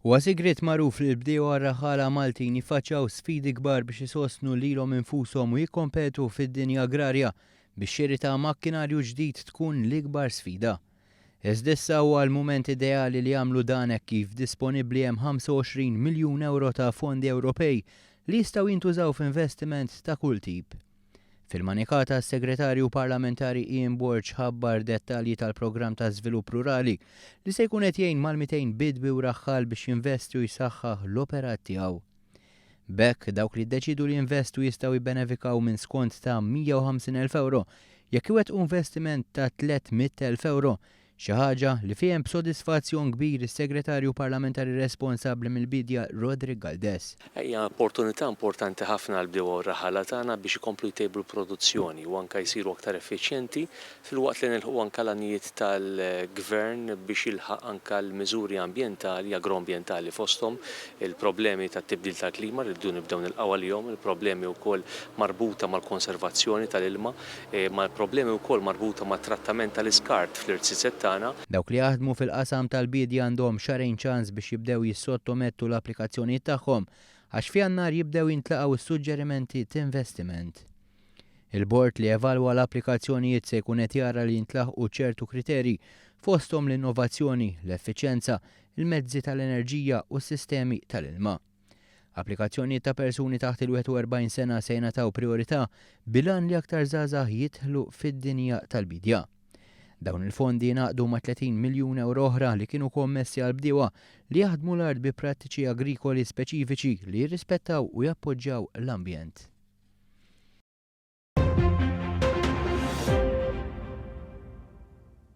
Huwa sigriet magħruf li l-bdiewa r-raħħala Maltin jiffaċċjaw sfidi kbar biex isostnu lilhom infushom u jikkompetu fid-dinja agrarja, bix-xiri ta' makkinarju ġdid tkun l-ikbar sfida. Iżda issa huwa l-mument ideali li jagħmlu dan hekk kif disponibbli hemm 25 miljun ewro ta' fondi Ewropej li jistgħu jintużaw f'investiment ta' kull tip. Fil-Manikata s-Segretarju Parlamentari Ian Borg ħabbar dettalji tal-programm ta' żvilupp rurali li se jkun qed jgħin mal-200 bidwi u raħħal biex jinvesti u jsaħħaħ l-operat tiegħu. B'hekk, dawk li jiddeċiedu li jinvestu jistgħu jibbenefikaw minn skont ta' 150,000 ewro jekk iwettqu investiment ta' 300,000 ewro Xi ħaġa li fiehem b'sodisfazzjon kbir is-Segretarju Parlamentari responsabbli mill-Biedja Roderick Galdes. Hija opportunità importanti ħafna għall-bdiewa u r-raħħala tagħna biex ikomplu jtejbu l-produzzjoni u anke jsiru aktar effiċjenti filwaqt li nilħqu anke l-għanijiet tal-Gvern biex jilħaq anke l-miżuri ambjentali, agroambjentali fosthom il-problemi tat-tibdil tal-klima li rridu nibdew nilqgħu għalihom, il-problemi wkoll marbuta mal-konservazzjoni tal-ilma, mal-problemi wkoll marbuta mat-trattament tal-iskart fl-irziezet tagħna. Dawk li jaħdmu fil-qasam tal-biedja għandhom xahrejn ċans biex jibdew jissottomettu l-applikazzjonijiet tagħhom għax f'Jannar jibdew jintlaqgħu s-suġġerimenti t'investiment. Il-bord li jevalwa l-applikazzjonijiet se jkun qed jara li jintlaħqu ċertu kriterji fosthom l-innovazzjoni, l-effiċjenza, il-mezzi tal-enerġija u s-sistemi tal-ilma. Applikazzjonijiet ta' persuni taħt il-41 sena se jingħataw prijorità bil-għan li aktar żgħażagħ jidħlu fid-dinja tal-biedja. Dawn il-fondi jingħaqdu ma' 30 miljun ewro oħra li kienu kommessi għall-bdiewa li jaħdmu l-art bi prattiċi agrikoli speċifiċi li jirrispettaw u jappoġġjaw l-ambjent.